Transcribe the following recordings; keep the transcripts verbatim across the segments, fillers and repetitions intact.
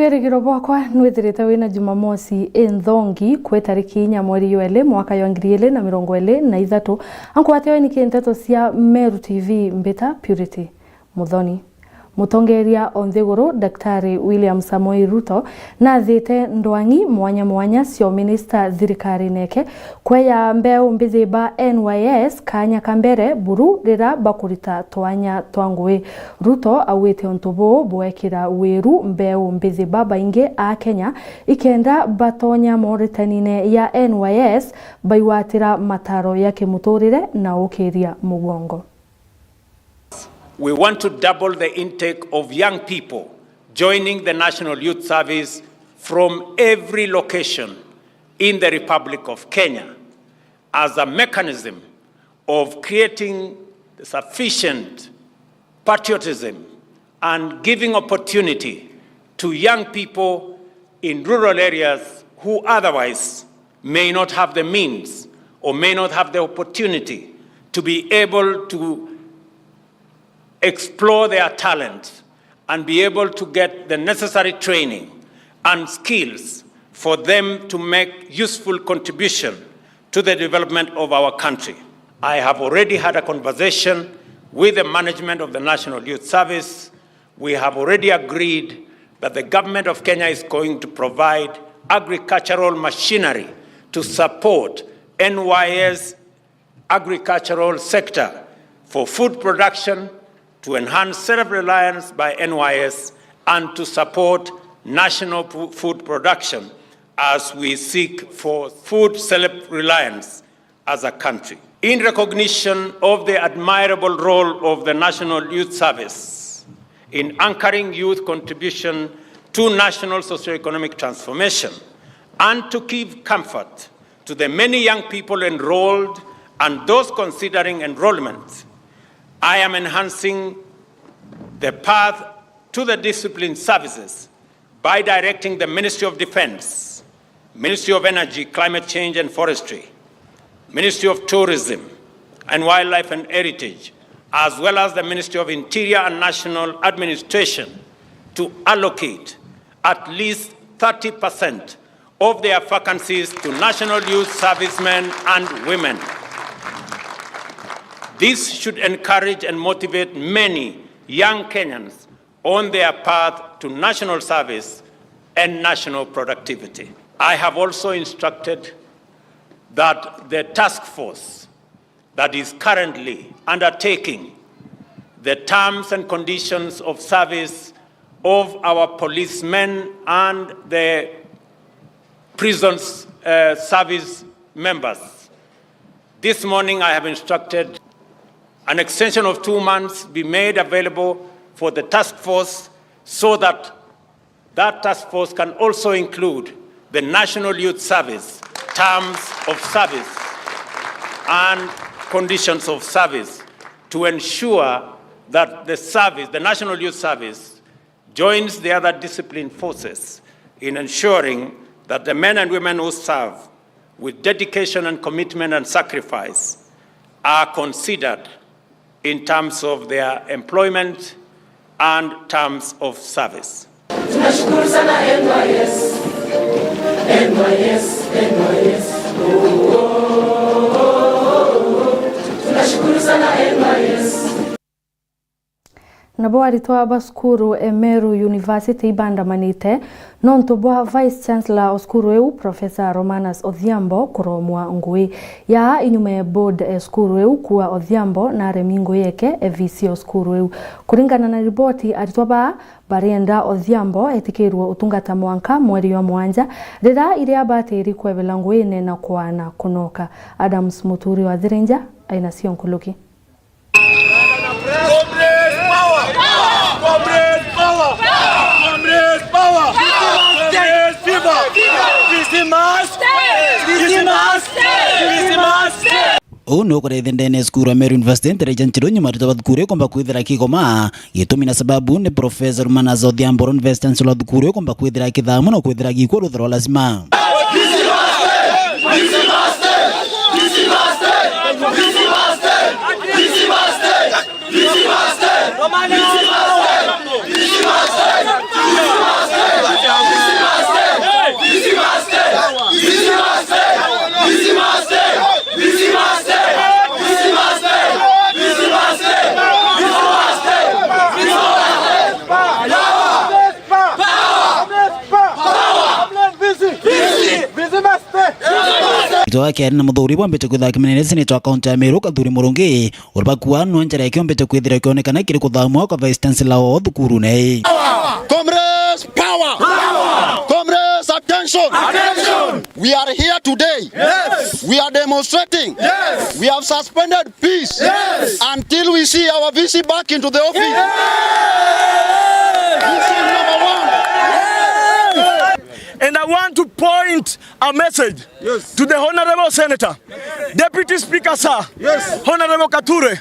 Irigiro bwakwa nwithirite wina Jumamosi inthongi kwi tariki inya mweri jwa eli mwaka jwa ngiri ili na mirongo ili na ithatu. Ankwate oeni ki nteto cia Meru T V, mbita Purity Muthoni. Mutongeria o nthiguru, Daktari William Samoei Ruto, nathite ndwang'i mwanya mwanya cia uminista thirikarine eke kweja mbeu mbithi ba N Y S kanya ka mbere buru rira bakurita twanya twa ngui. Ruto augite untu buu bwekira wiru mbeu mbithi babaingi a Kenya ikenda batonya mooritanine ya N Y S baigwatira mataro ya kimuturire na ukiria mugongo. We want to double the intake of young people joining the National Youth Service from every location in the Republic of Kenya as a mechanism of creating sufficient patriotism and giving opportunity to young people in rural areas who otherwise may not have the means or may not have the opportunity to be able to explore their talent and be able to get the necessary training and skills for them to make useful contribution to the development of our country. I have already had a conversation with the management of the National Youth Service. We have already agreed that the government of Kenya is going to provide agricultural machinery to support N Y S agricultural sector for food production, to enhance self-reliance by N Y S, and to support national pu-, food production as we seek for food self-reliance as a country. In recognition of the admirable role of the National Youth Service in anchoring youth contribution to national socio-economic transformation, and to give comfort to the many young people enrolled and those considering enrollment, I am enhancing the path to the discipline services by directing the Ministry of Defence, Ministry of Energy, Climate Change and Forestry, Ministry of Tourism and Wildlife and Heritage, as well as the Ministry of Interior and National Administration to allocate at least thirty percent of their vacancies to National Youth servicemen and women. This should encourage and motivate many young Kenyans on their path to national service and national productivity. I have also instructed that the task force that is currently undertaking the terms and conditions of service of our policemen and the prisons, uh, service members. This morning I have instructed an extension of two months be made available for the task force so that that task force can also include the National Youth Service terms of service and conditions of service to ensure that the service, the National Youth Service, joins the other discipline forces in ensuring that the men and women who serve with dedication and commitment and sacrifice are considered in terms of their employment and terms of service. Tunashukuru sana N Y S. N Y S, N Y S. Oh, oh, oh, oh, oh. Tunashukuru sana N Y S. Nabo aritwa ba cukuru e Meru University ibandamanite nontu bwa Vice Chancellor o cukuru iu, Professor Romanus Odhiambo, kuromwa ngui. Yaa inyuma e board e cukuru iu kuuga Odhiambo naremi ngui eke e V C o cukuru iu. Kuringana na riboti, aritwa baa barienda Odhiambo etikirwe utungata mwanka mweri jwa mwanja, riria iria batiri kwebela nguine na kwaana kunoka. Adams Muturi wa Thirinja aina cio nkuluki. Comrades power! Comrades power! Comrades power! Comrades fever! This must stay! This must stay! This must stay! Uu ni ukureithia ndene ya cukuru ya Meru University, Ntereja Nchirunyu, maritwa ba thukuru ikomba kwithira kigoma. Gitumi na sababu ni Professor Romanus Odhiambo, Vice Chancellor wa thukuru ikomba kwithira kithamu na kwithira gikwo rutha rwa lazima. Twakiaria na muthuri bwambite kwithira kimenere seneta wa kaunti ya Meru, Kathuri Murungi, uria bakua no njira ikiombite kwithira kionekana kiri kuthamwa kwa vice chancellor o thukurune. Comrades, power! Comrades, attention! We are here today. We are demonstrating. We have suspended peace until we see our V C back into the office. This is number one. And I want to point a message to the Honorable Senator, Deputy Speaker, sir, Honorable Kature.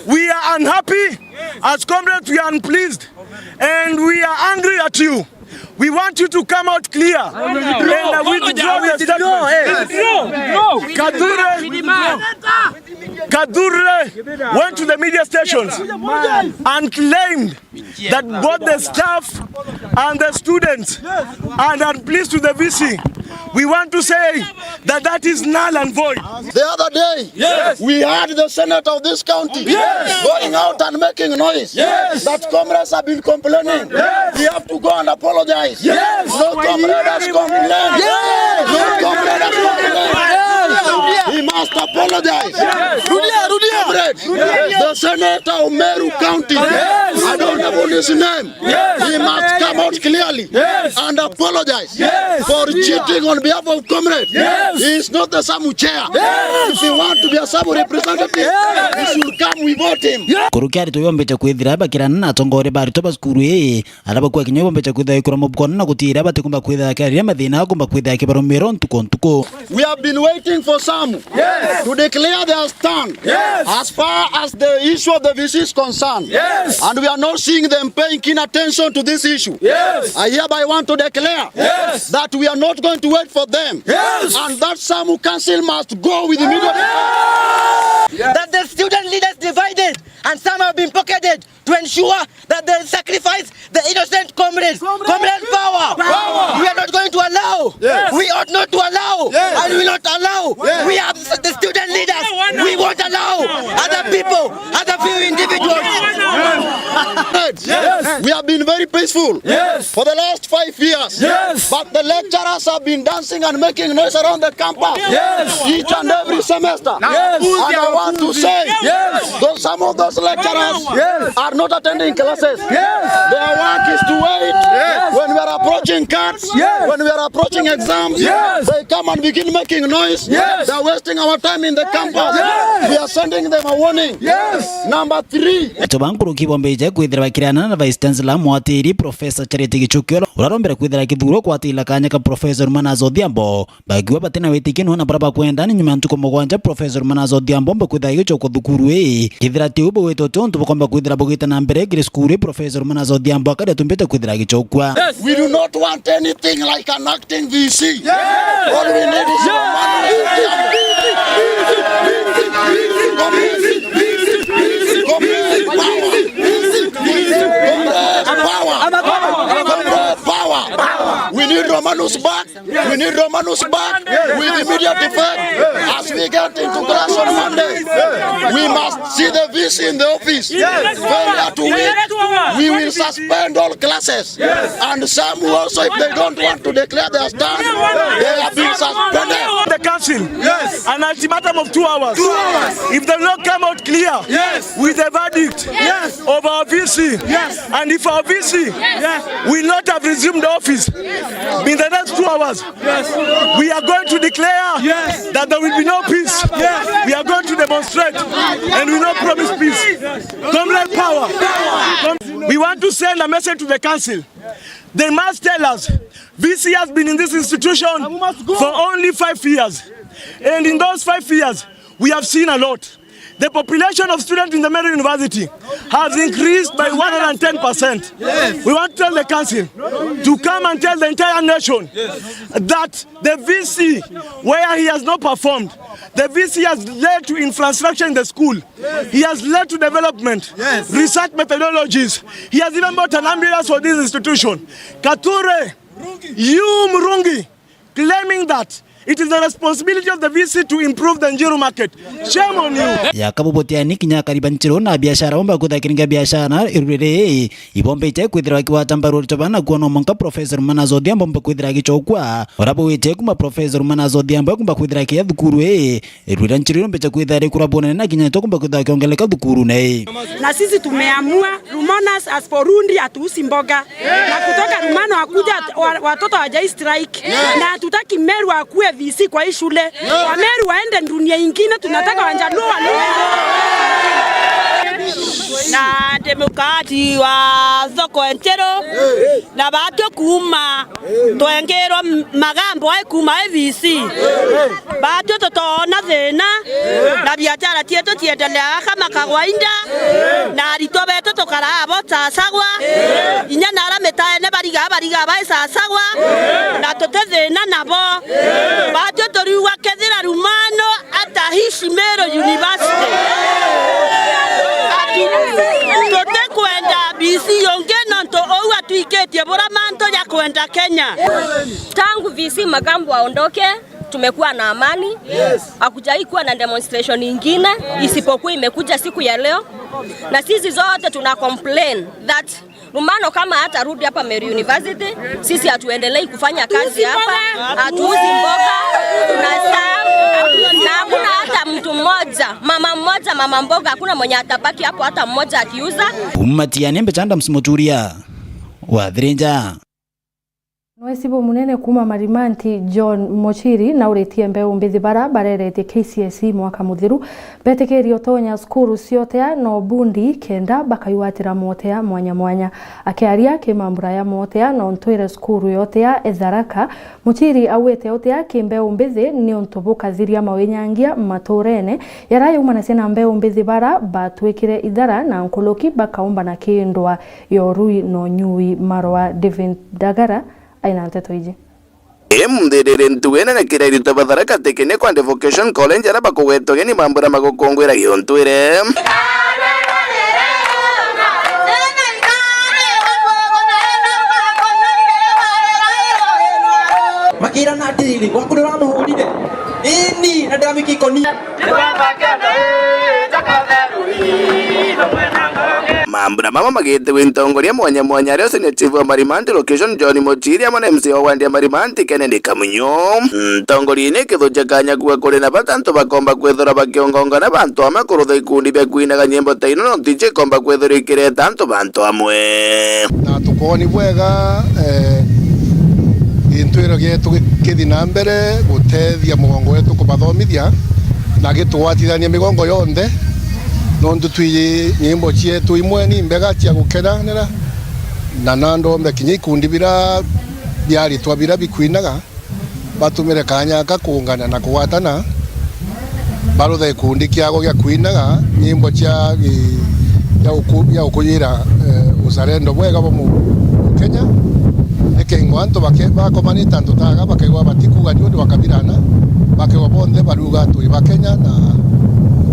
We are unhappy. As comrades, we are unpleased and we are angry at you. We want you to come out clear and, uh, withdraw the statement. Kature, Kature went to the media stations and claimed that both the staff and the students are unpleased with the V C. We want to say that that is null and void. The other day, we had the senator of this county going out and making noise that comrades have been complaining. We have to go and apologize. No comrade has complained. No comrade has complained. He must apologize. Comrade, the senator of Meru County, I don't know his name. He must come out clearly and apologize for cheating on behalf of comrade. He is not the SAMU chair. If he want to be a SAMU representative, he should come, we vote him. Kuruki aritwa bombite kwithira bakirana na atongoria ba aritwa ba cukuru ii, aria bakua kinya bombite kwithira ikura mubukona na gutiira batikumba kwithira kiariria mathina akumba kwithira kibarumiro ntuku ntuku. We have been waiting for SAMU to declare their stand as far as the issue of the V C is concerned. And we are not seeing them paying keen attention to this issue. I hereby want to declare that we are not going to wait for them. And that SAMU council must go with immediate. That the student leaders divided and some have been pocketed to ensure that they sacrifice the innocent comrades. Comrade, power. We are not going to allow. We ought not to allow. And we will not allow. We are the student leaders. We won't allow other people, other few individuals. We have been very peaceful for the last five years. But the lecturers have been dancing and making noise around the campus each and every semester. And I want to say, those, some of those lecturers are not attending classes. Their work is to wait when we are approaching cards, when we are approaching exams. They come and begin making noise. They are wasting our time in the campus. We are sending them a warning. Number three. Ituba nkuruki bombeje kwithira bakirana na Vice Chancellor mwatiri Professor Charity Gichukio, urarombere kwithira kithuro kwatila kanya ka Professor Manazo Odhiambo. Bakiuga batina witikio nona baria bakwenda ni nyuma ya ntuku mugwanja Professor Manazo Odhiambo ombe kwithira agicokwa thukuru ii. Kethira ti uu bugwite uti untu bukomba kwithira bugite na mbere kiri cukuru ii, Professor Manazo Odhiambo akari atumbite kwithira agicokwa. We do not want anything like an acting V C. All we need is Manazo Odhiambo. Comrades, power. Comrades, power. Comrades, power. We need Romanus back. We need Romanus back with immediate effect. As we get into class on Monday, we must see the V C in the office. Failure to which, we will suspend all classes. And some who also, if they don't want to declare their stand, they have been suspended. The council, an ultimatum of two hours. If they will not come out clear with a verdict of our V C, and if our V C will not have resumed office in the next two hours, we are going to declare that there will be no peace. We are going to demonstrate and we will not promise peace. Comrade, power. We want to send a message to the council. They must tell us, V C has been in this institution for only five years. And in those five years, we have seen a lot. The population of students in the Meru University has increased by one hundred ten percent. We want to tell the council to come and tell the entire nation that the V C, where he has not performed, the V C has led to infrastructure in the school. He has led to development, research methodologies. He has even bought an ambulance for this institution. Kature, you Murungi, claiming that It is the responsibility of the V C to improve the Njiru market. Shame on you. Yakabubutia ni kinya akari ba Njiru na biashara bomba kwithira kiringa biashara iruriri ibombite kwithira kiwata mbaru rito bana kuona monka Professor Manazo Odhiambo bomba kwithira gichokwa. Ora bwite kuma Professor Manazo Odhiambo kumba kwithira kia thukuru ii. Irurira Njiru irombecha kwithira rikura bunene na kinya to kumba kwithira kiongeleka thukuru nei. Na sisi tumeamua, Rumonas as for Rundi hatuuzi mboga. Na kutoka Rumano wakuja, wa-, watoto hawajai strike. Na hatutaki Meru akuwe V C kwa hii shule. Wameru waende dunia ingine, tunataka Wajaluo walue. Na ndi mukati wa thoko Njiru, na batu kuuma twengirwe magambo ai kuuma A V C. Batu tutoona thina, na biashara cietu ciendeleaga kama kawaida, na aritwa betu tukaraa bo sasagwa, inya nara mitaene barigaa, barigaa bai sasagwa, na tuti thina nabo. Batu turiuga kethira Rumano atahishi Meru University. Ati, tutikwenda V C ungi nontu uu atwikitie bura mantu ja kwenda Kenya. Tangu V C Magambo aondoke, tumekuwa na amani. Hakujai kuwa na demonstration ingine, isipokuwa imekuja siku ya leo. Na sisi zote tuna complain that Rumano kama hatarudi hapa Meru University, sisi hatuendelei kufanya kazi hapa, hatuuzi mboga, tunasahau, na hakuna hata mtu mmoja, mama mmoja, mama mboga, hakuna mwenye atabaki hapo hata mmoja akiuza. Kuuma Tiani, Mbecha Adams Muturia wa Thirinja. Mwesi bumunene kuuma Marimanti, John Mochiri, nauritie mbeu mbithi bara bareretie K C S E mwaka muthiru betikirie utonya cukuru cia utea na ubundi kenda bakaiwatira motea mwanya mwanya. Akiaria ki mambura ya motea na untwire cukuru ya utea e Tharaka, Muchiri augite utea ki mbeu mbithi ni untu bukathiria mawinyangia maturene, yara yaumanacia na mbeu mbithi bara batwikire ithara na nkuluki bakaumba na ki ndwa ya urui na unyui. Marwa David Ndagara aina nteto iji. Imunthirire ntuene na kirairito ba Tharaka Technical and Vocation College aria bakugwetwa geni mambura magukungwira giuntwire. Makirana atiri, gwaku ndiramuhurire? Ini, na ndiramiki ikoni. Mambura mama magitwe ntongoria mwanya mwanya aria ucio ni chief wa Marimanti location John Muchiri amwe na M C A wa wandi ya Marimanti Kennedy Kamunyo. Ntongoria ni kithukia kanya kuga kuri na bata antu bakomba kwithira bakiongongana bantu amwe kurutha ikundi bia kwinaga nyimbo ta ino nontu icio ikomba kwithirwa ikireta antu bantu amwe. Na tukwoni bwega, eh, gintwiro gietu gi-, kithi na mbere gutethia mugongo wetu kubathomithia na gitugwatithania migongo yonthe, nontu twi nyimbo cietu imwe ni mbega cia gukenanira, na na ndombe kinya ikundi bira bia aritwa bira bikwinaga, batumire kanya aka kuungana na kugwatana, barutha gikundi kiago gia kwinaga nyimbo cia gi-, cia uku-, cia ukuyira, eh, uzalendo bwega bwa mu-, Mukenya. Nikengo antu bake-, bakomanite antu taga bakaigua batikuga niundu bakabirana, bakaigua bonthe bariuga twi Bakenya na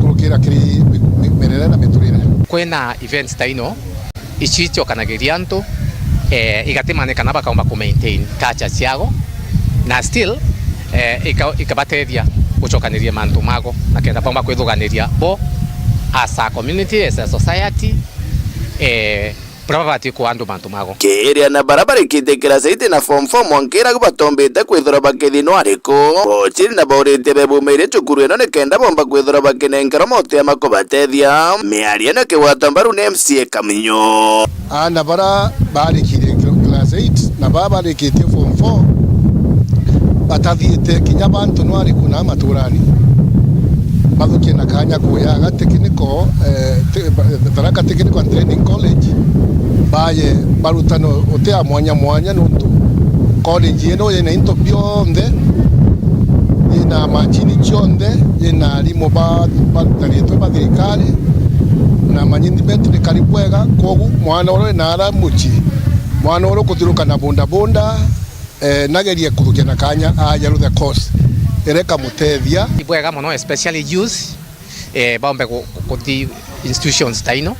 kurukira kiri mi-, mi-, mirere na miturire. Kwina events ta ino, ici iciokanagiria antu, eh, igatimanya kana bakaumba ku maintain culture ciago, na still, eh, ika-, ikabatethia gucokaniria mantu mago, na kenda baumba kwithuganiria bo as a community, as a society, eh, buria babati kwa antu mantu mago. Kiria na bara barikitie class eight na form four mwanka ira batombite kwithirwa bakithinwa ariku. Bochiri na bauritie bebumirie cukuru ino ni kenda bomba kwithirwa bakinenkerwa motea makubatethia. Miario ino kigwata mbaru ni M C A Kamunyo. Aana bara barikirie class eight na bara barikitie form four batathiite kinya bantu nwariku na maturani. Bathukie na kanya kuyaga technical, eh, te-, ba-, Tharaka Technical and Training College, baye barutana utea mwanya mwanya, nontu college ino yina into bionthe, yina machini cionthe, yina arimu ba-, barutaritwe ba thirikari, na management ni kari bwega. Kwogu mwana uria wina ara mucii, mwana uria ukuthiruka na bunda bunda, eh, nagerie kuthukia na kanya aja ruthe course iria ikamutethia. Ni bwega mono, especially youth, eh, baombe ku-, ku-, kuthi institutions ta ino,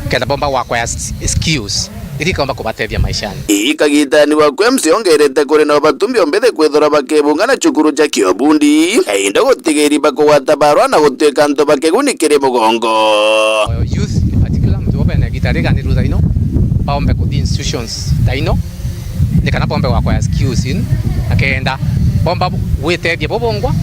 kenda bomba gwakwa ya s-, skills. iria ikaumba kubatethia maishani. Ii kagitani waku M C ongerete kuri na batumbi ombithi kwithirwa bakibungana cukuru cia kiobundi, kainda gutigiri bakugwata barua na gutwika antu ba kiguni kiri mugongo. Youth in particular, antu bo bena gita riganirua thaino, baombe kuthi institutions thaino, ni kana bombe gwakwaya skills in, na kenda bomba gwitethia bo bongwa,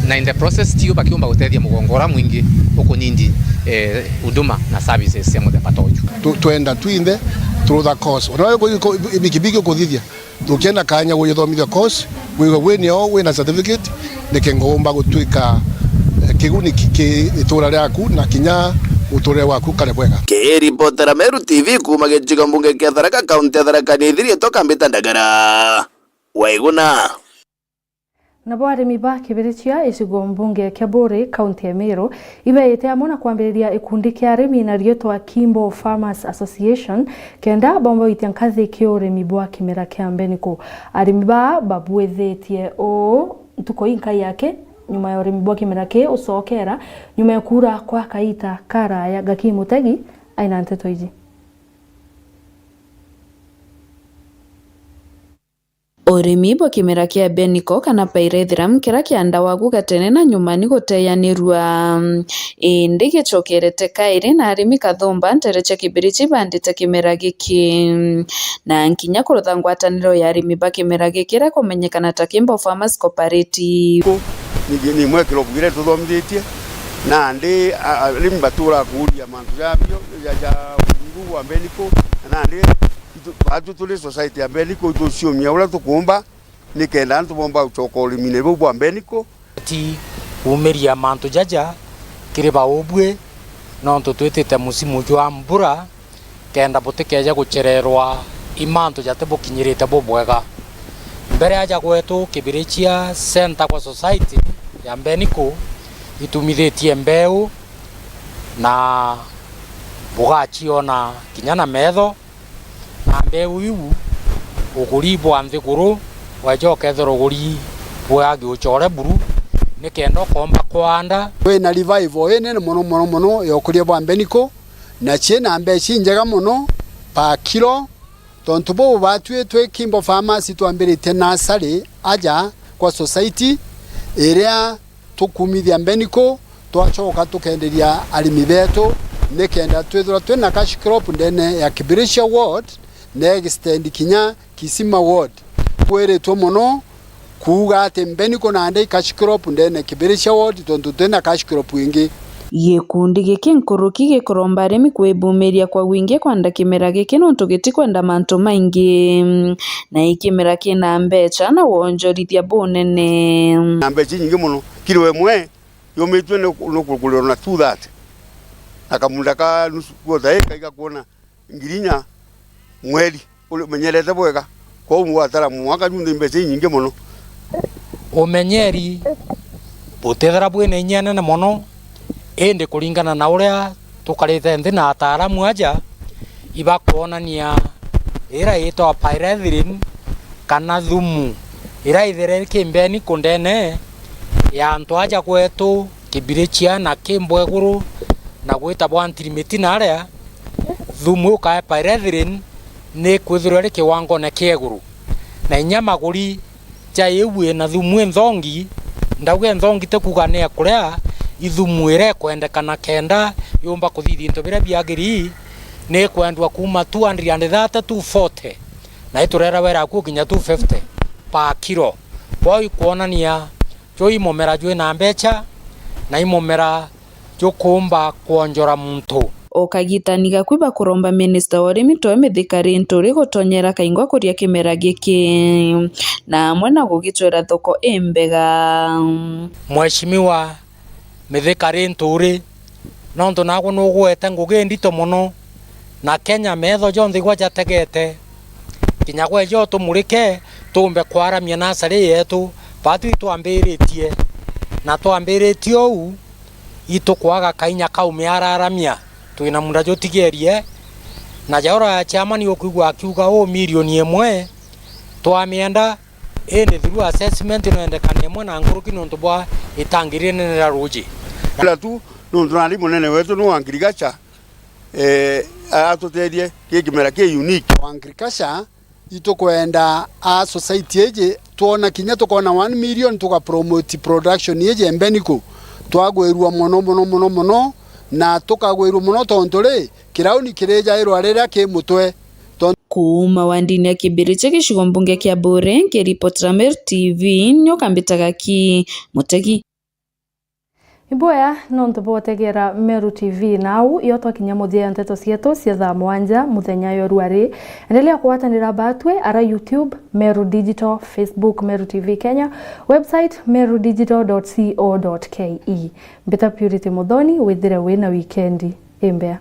na in the process tio bakiumba gutethia mugongo uria mwingi ukunindi, eh, huduma na services cia muthemba ta uju. Tu-, twenda twinthe turutha course. Ona we ku-, ku-, ibikibiki ukuthithia, tukienda kanya gugithomithia course, wigwe wini o wina certificate, nikenga umba gutwika, eh, kiguni ki-, ki-, itura riaku na kinya muturire waku ukare bwega. Kiripotera Meru T V kuuma gicigo mbunge kia Tharaka, kaunti ya Tharaka Nithi, riitwa Kambita Ndagara. Waiguna. Nabo arimi ba Kibirichia, icigo mbunge kia Buuri, kaunti ya Meru, ibeete amwe na kwambiriria ikundi kia arimi na riitwa Kimbo Farmers Association, kenda bomba gwitia nkathi ki urimi bwa kimera kia mbeniku. Arimi baa babwithitie uu ntuku inkai yake nyuma ya urimi bwa kimera ki ucokera nyuma ya kuura kwa kaita karaya. Gaki Mutegi aina nteto iji. Urimi bwa kimera kia mbeniko kana pyrethrum kiria kiandawa ku gatene na nyuma ni guteyanirua. Indi gicokerete kairi na arimi kathumba ntere cia Kibirichi bandite kimera giki. Na nkinya kurutha ngwataniro ya arimi ba kimera giki iria kumenyekana ta Kimbo Farmers Cooperative. Ku, ni, ni mwekiro bwire tuthomithitie, nandi, a, a, arimi batura kuuria mantu jabio, ja, ja urimi bwa mbeniko, nandi Itu-, baatu turi society ya mbeniko, ituciumia uria tukuumba, nikenda antu bomba gucoka urimine buu bwa mbeniko. Ti kuumiria mantu jaja kiri baubui, nontu twitite musimu jwa mbura, kenda butikeja gucererwa i mantu jatibukinyirite bubwega. Mbere aja gwetu Kibirichia Center kwa society ya mbeniko itumithitie mbeu, na bugaciona kinya na metho. Na mbeu iu, uguri bwa nthiguru, weja ukethirwa uguri bwa giucore buru, nikenda ukomba kwanda. Twina revival inene mono, mono, mono ya ukuria bwa mbeniko, na ciina mbeca injega mono pa kilo. Tontu buu, batwi twi Kimbo Farmers twambiritie nasari aja kwa society iria tukumithia mbeniko, twacoka tukenderia arimi betu, nikenda twithirwa twina cash crop ndene ya Kibirichia ward, na extend kinya Kisima ward. Twiritwe mono kuuga ati mbeniko nandi i cash crop ndene Kibirichia ward, tontu twina cash crop ingi. Gikundi giki nkuruki gikuromba arimi kwibumiria kwa wingi kwanda kimera giki, nontu gitikwenda mantu maingi. Na i kimera kina mbeca na wonjorithia bunene. Na mbeca inyingi mono, kilo imwe yumitue ni, ni kugurirwa na two thirty, na kamunda ka nusu quarter ika igakuona ngiri inya mweri, uri umenyerete bwega. Kwou gwatara mwaka junthe i mbeca inyingi mono. Umenyeri butithira bwina inya inene mono, indi kuringana na uria tukarite nthi na ataaramu aja, ibakwonania iria yitwa pyrethrin kana thumu, iria ithire ki mbeni kundene ya antu aja gwetu Kibirichia na Kimbo iguru na gwitagwa Ntirimiti na aria, thumu ukae pyrethrin ni kwithirwa iri kiwangone kia iguru, na inya maguri ja iu ina thumu inthongi. Ndauga inthongi ti kuuga ni ya kuria, i thumu iria ikwendekana kenda yumba kuthithia into biria biagiri, ni ikwendwa kuuma two hundred and thirty, two forty, na iturera wera ku kinya two fifty per kilo. Kwou ikwonania juu i mumera jwina mbeca, na i mumera jukuumba kwonjora muntu. O kagitani gakui bakuromba minista wa urimi Mithika Linturi gutonyera kaingwa kuria kimera giki, na amwe na gugicwera thoko imbega. Mheshimiwa Mithika Linturi, nontu nagwe nugwete ngugi ndito mono, na Kenya metho jonthe igwa jategete, kinya gweja utumurike, tuumbe kwaramia nasari yetu, batwi twambiritie, na twambiritie uu, itukwaga kainya kaumia araramia, twina munda jutigerie, na jaura ya chairman ukwigua akiuga uu milioni imwe twamienda, indi through assessment no endekane imwe na nkuruki nontu bwa itangi rinene ria ruji. Ila tu nontu nandi munene wetu ni wa ngirigacha, eh, atutethie ki kimera ki unique. Agriculture itukwenda a society iji twona kinya tukona one million tuga promote production iji embeniku twagwirua mono mono mono mono, na tukagwirua mono tontu ri kirauni kirijairwa riria ki mutwe. Kuuma wandini ya Kibiriche gicigo mbunge kia Buuri, nkiripotera Meru T V, nyoka mbitaga ki Mutegi. Iboya nontu bwotegera Meru T V, nau iyo twakinya muthia ya nteto cietu cia thaa mwanja muthenya yo ruari. Endelea kugwatanira batwi ara YouTube, Meru Digital, Facebook, Meru T V Kenya, website, meru digital dot co dot ke. Mbita Purity Muthoni, withire wina wikendi imbea.